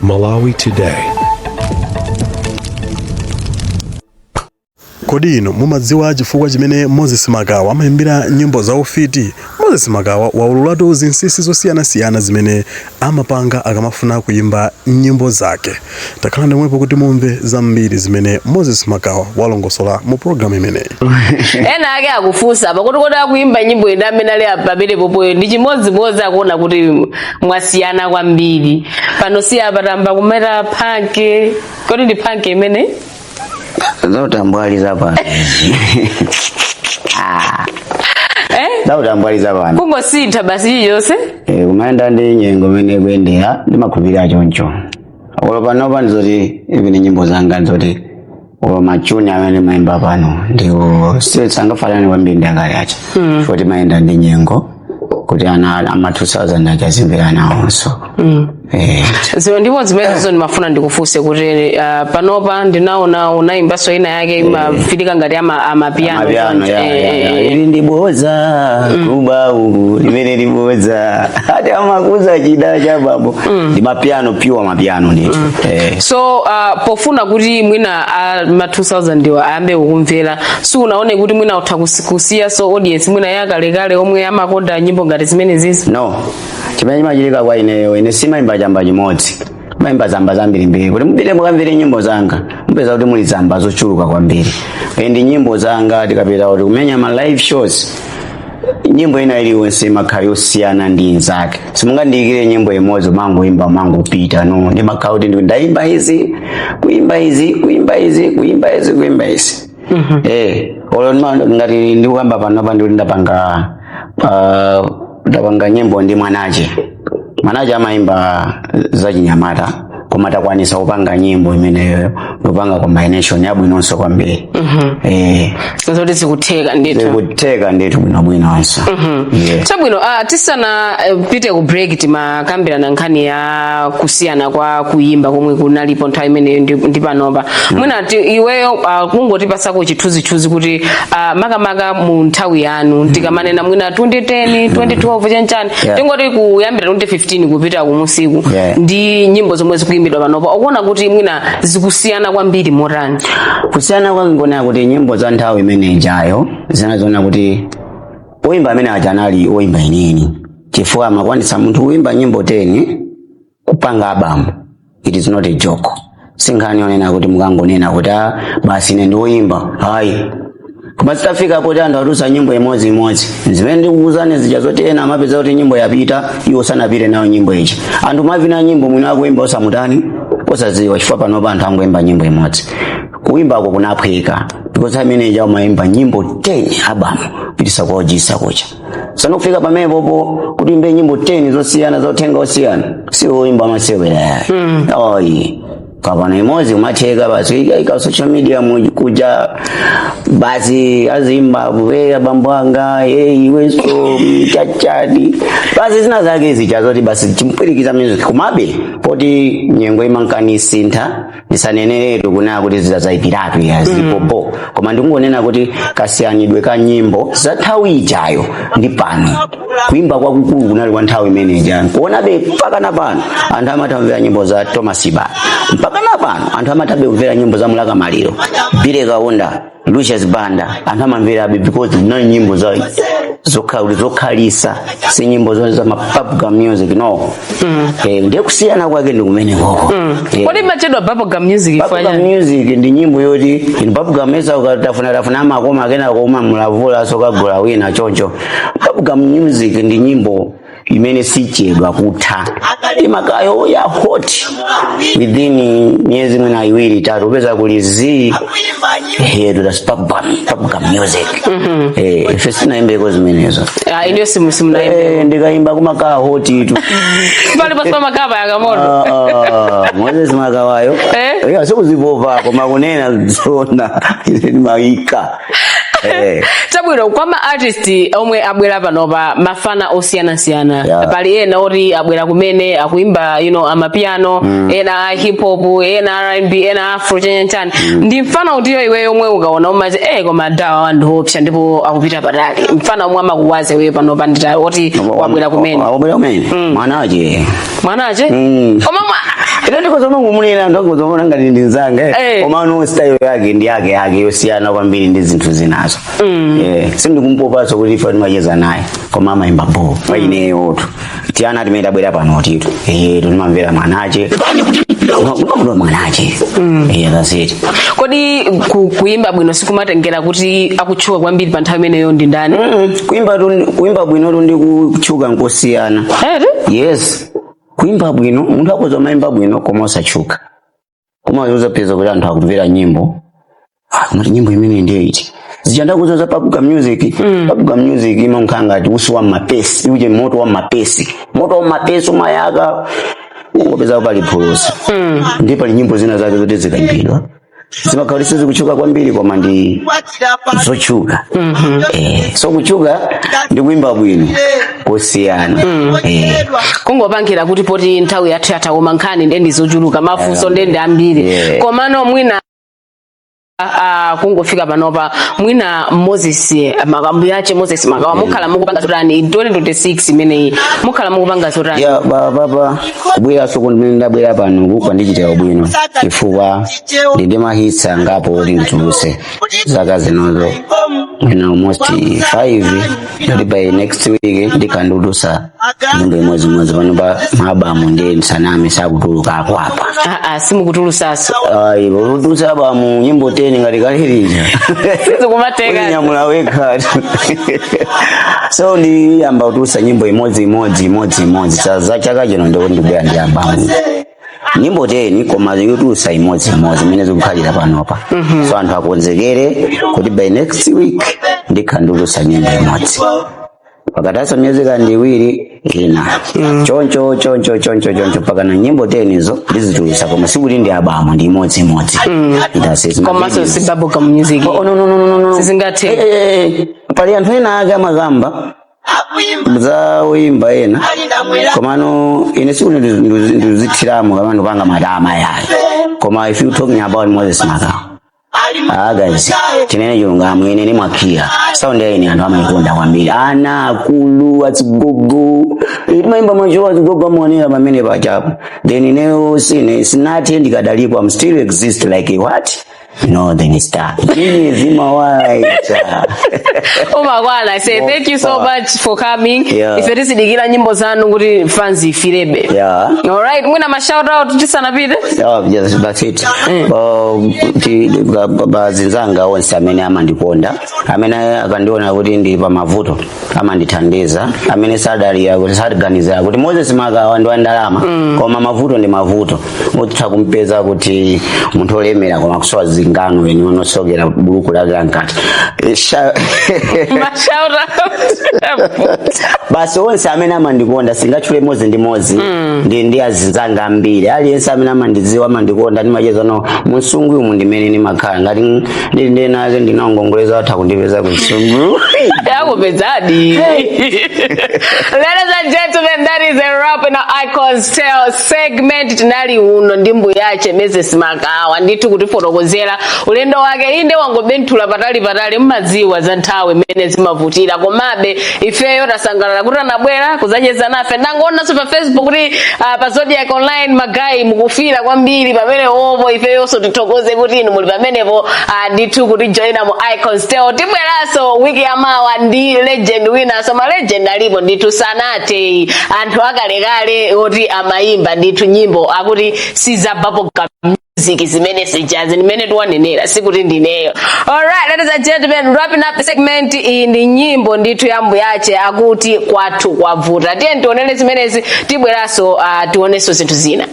Malawi Today. Kodi inu mumadziwa chifukwa chimene Moses Makawa amayimbira nyimbo za ufiti? Moses Makawa waululatu zinsinsi zosiyanasiyana zimene amapanga akamafuna kuyimba nyimbo zake. Takhalani pomwepo kuti mumve zambiri zimene Moses Makawa walongosola mu programu imeneyi. Ena ake akufunsa apa kuti kodi akuimba nyimbo ina amene ali pamenepopoyo ndi chimodzimodzi, akuona kuti mwasiyana kwambiri pano. Si apa tayamba kumeta punk, kodi ndi punk imene? Zautambwali zapano. Eh? Zautambwali zapano. Kungosintha basi chilichonse. Eh, kumayenda ndi nyengo imene ikuyendera, ndimakhulupirira choncho. Olo panopa ndizoti even nyimbo zanga ndizoti olo machuni amene ndimayimba pano ndiwo sangafanane kwambiri ndi akale aja, chifukwa timayenda ndi nyengo kuti ana ama 2000 aja azimvera nawonso. Eh. Ziwo ndipo zimenezo ndimafuna ndikufunse kuti panopa ndinaona unaimbaso ina yake imafilika ngati amapiano. Amapiano. Choncho. Ya, ya, ya. Eh. Ili ndi boza kuba uku limene liboza ati amakuza chida cha bambo ndi mapiano, pure mapiano ndithu. Eh. So pofuna kuti mwina ma 2000 ndiwo ayambe kukumvera, siunaone kuti mwina utha kusiya so audience mwina yakalekale omwe amakonda nyimbo ngati zimene zizi? No, chimene chimachitika kwa ineyo, ine simayimba chamba chimodzi, mayimba zamba zambirimbiri. Kuti mupite mukamvere nyimbo zanga, mupeza kuti muli zamba zochuluka kwambiri. And nyimbo zanga tikapita kuti kumenya ma live shows, nyimbo ina iliyonse imakhala yosiyana ndi inzake. Simungandiyikire nyimbo imodzi mangoimba mangopita, no. Ndimakhala kuti ndayimba izi, kuimba izi, kuimba izi, kuimba izi, kuimba izi. Eh, olo ngati ndikukamba panopa ndikuti ndapanga nyimbo ndi Mwanache. Mwanache amayimba zachinyamata, koma takwanisa kupanga nyimbo imeneyo, kupanga combination yabwinonso kwambiri. Eh. Zoti zikutheka ndithu. Zikutheka ndithu bwinobwinonso, yeah. Chabwino, tisana pite ku break timakambirana nkhani ya kusiyana kwa kuyimba komwe kunalipo nthawi imeneyo ndi panopa. Mwina iweyo kungotipasako chithunzithunzi kuti makamaka mu nthawi yanu, tikamanena mwina 2010, 2012, chanchani, tingoti kuyambira 2015 kupita kumusiku, ndi nyimbo zomwe zikuyimbidwa panopa, ukuona kuti mwina zikusiyana kwambiri motani? Kusiyana kwake ngonena kuti nyimbo za nthawi imene ijayo zinazoona kuti oyimba amene aja anali oyimba enieni, chifukwa amakwanisa munthu kuyimba nyimbo 10 kupanga album. It is not a joke. Sinkhani yonena kuti mukangonena kuti, "Ah, basi ine ndi woyimba," hayi. Koma zitafika poti anthu atusa nyimbo imodzi imodzi, zimene ndikukuuzani zija zoti ena amapeza kuti nyimbo yapita, iwo sanapite nayo nyimbo iji. Anthu mavina nyimbo mwina akuimba osamutani, osadziwa, chifukwa panopa anthu angoimba nyimbo imodzi. Kuimbako kunaphweka because amene ija umayimba nyimbo 10 album pitisa kwa ojisa kucha sanofika pamenepopo kuti imbe nyimbo 10 zosiyana, zothenga osiyana, si woimba amasewera oyi. Kapano imodzi kumatheka basi, ika social media kuja basi, azimba kuveya bambo anga, hey, iwenso chachadi basi, zina zake zija zoti basi chimpwirikiza music. Komabe poti nyengo imankanisintha, ndisaneneretu kunena kuti zidzaipiratu ya zilipopo, koma ndikungonena kuti kasiyanidwe ka nyimbo za nthawi ijayo ndi pano, kuimba kwakukulu kunali kwa nthawi imene ija. Kuonabe mpaka na pano anthu amatha kumvera nyimbo za Thomas Sibale, mpaka na pano anthu amathabe kumvera nyimbo za Mulaka Maliro, Billy Kaunda, Lucius Banda, anthu amamverabe because zinali nyimbo za zokhalisa, si nyimbo za ma bubblegum music, no. Eh, ndiye kusiyana kwake ndi kumene koko. Eh. Kodi imachedwa bubblegum music Bubblegum ifanya? music ndi nyimbo yoti in bubblegum esa ukatafuna tafuna amakoma kena koma mulavula so kagula wina choncho. Bubblegum music ndi nyimbo imene sichedwa kutha, imakayo ya hot within miyezi mwina 2, 3, upeza kuli zi hedu. That's bubblegum music. Eh, ife sinaimbeko zimenezo. Ah, iniyo simunaimbe? Eh, ndikaimba kumakaa hot itu. Pali pasoma makava yakamoto. Ah, ah, Moses Makawayo. Eh? Yeah, sikuzipopa koma kunena zona mayika. Eh. Chabwino, kwa ma artist omwe abwera panopa, mafana osiyanasiyana, pali ena oti abwera kumene akuimba amapiano, ena a hip hop, ena R&B, ena afro, chanyanchani, ndi mfana utiyo iweyo omwe ukaona umati, "Eh, koma dawa anthu opsa ndipo akupita patali"? Mfana omwe amakuwaza iweyo panopa ndita oti wabwera kumene? Wabwera kumene. Mwanache. Mwanache? Mm. Koma Ine ndikozoma ngumunena, anthu angozomona ngati ndi nzanga. Koma ano style yake ndi yake yake yosiyana kwambiri ndi zinthu zinazo. Sindikumpopanso kuti ife timacheza naye, koma amayimba bo pa ineyotu. Tiyana timene tabwera pano titu, timamvera Mwanache, umakuda Mwanache. That's it. Kodi kuimba bwino sikumatengera kuti akutchuka kwambiri pa nthawi imeneyo ndi ndani? Kuimba bwino tu ndi kutchuka nkosiyana. Ere? Yes, kuimba bwino, munthu akoza mayimba bwino koma osatchuka, koma uzapeza kuti anthu akumvera nyimbo. Ah, kumati nyimbo imene ndiyo iti zichandakuzo za bubblegum music. Bubblegum music imakhala ngati usi wa mapesi uje, moto wa mapesi, moto wa mapesi umayaka, ungopeza pali phulusa. Ndi pali nyimbo zina zake zoti zikaimbidwa zimakhala sizikutchuka kwambiri, koma ndi zotchuka. So kutchuka ndi kuimba bwino kusiyana. Kungopangira kuti poti nthawi yathu yatha, nkhani nde ndizochuluka, mafunso ndende ambiri. Komano mwina kungofika panopa, mwina Moses makambo yache, Moses Makawa, mukhala mukupanga zotani 2026 imeneyi? Mukhala mukupanga zotani? Ya, papa kubweranso kumene ndabwera pano kwandichitira bwino, chifukwa ndindi ma hits angapo kuti ndituluse zaka zinozo, mwina almost 5, ndoti by next week ndikandutulusa nyimbo imodzimodzi. Pano pa ma album ndi msaname sakutulukako apa. Ah, ah, simukutulusaso? Ayi, kutulusa album nyimbo 10 ngati kalilija. Sizikumateka. Unyamula wekha. So ndiyamba kutulusa nyimbo imodzi imodzi imodzi imodzi. Za chaka chino ndiko ndibwera ndi album nyimbo 10, koma yotulusa imodzi imodzi imene zikukhalira panopa. So anthu akonzekere kuti by next week ndikhandulusa nyimbo imodzi, pakataso miyezi kandi 2 ina, choncho choncho choncho choncho mpaka na nyimbo 10 izo ndizitulusa, koma sikuti ndi album, ndi imodzi imodzi. Komanso si bubblegum music. Oh, no, no, no, no, no. Sizingathe. Eh, eh, eh, pali anthu ena ake amakamba za oyimba ena, komano ine sikuti ndizithiramo kama ndipanga matama yayo, koma if you talking about Moses Makawa, ah guys, tinene chilungamo, ine nimwakhiya sound ya ine anthu amayikonda kwambiri, ana akulu, azigogo. Timayimba machowa, azigogo amaonera pamene pachapo. Then ineyo sine sinathe, ndikadalipo. I'm still exist like a what, northern star, nyenyezi mawaita. Umakwana. I say thank you so much for coming. Ife tisidikira nyimbo zanu kuti fans ifirebe. Alright, mwina ma shout out tisanapite. Oh, yes, that's it. Bazinzanga onse amene amandikonda, amene akandiona kuti ndi pamavuto amandithandiza, amene sadalira kuti saganizira kuti Moses Makawa ndi wa ndalama, koma mavuto ndi mavuto, utha kumpeza kuti munthu olemera koma kusowa zingano eni onosokera buluku lake lankati. Ma shout out. Basi, onse amene amandikonda, singatchule modzi ndi modzi, ndi azinzanga ambiri, aliyense amene amandidziwa, amandikonda, ndimacheza no munsungu umu ndimene ndimakhala. Ngati ndili ndenake ndinangongoleza, atha kundipeza kunsungu. Yakupezadi. Ladies and gentlemen, that is a wrap in our Icons Tale segment. Tinali uno ndi mbuyache Moses Makawa ndithu kutifotokozera ulendo wake. Inde, wangobenthula patali patali, mmadziwa za nthawi imene zimavutira, komabe ifeyo tasangalala kuti anabwera kuzacheza nafe. Ndangoonanso pa Facebook kuti pa Zodiac Online ma guys mukufira kwambiri pamene opo. Ifeyonso tithokoze kuti inu muli pamenepo ndithu kuti joina mu Icons Tale. Tibweranso wiki yamawa ndi legend winanso. Ma legend alipo ndithu, sanate anthu akalekale oti amayimba ndithu nyimbo akuti siza bubblegum music zimene sijazi ndimene tiwanenera, sikuti ndineyo. Alright, ladies and gentlemen, wrapping up the segment. Iyi ndi nyimbo ndithu ya mbuyache, akuti "Kwathu Kwavuta". Tiye tionere zimenezi, tibweranso tionenso zinthu zina.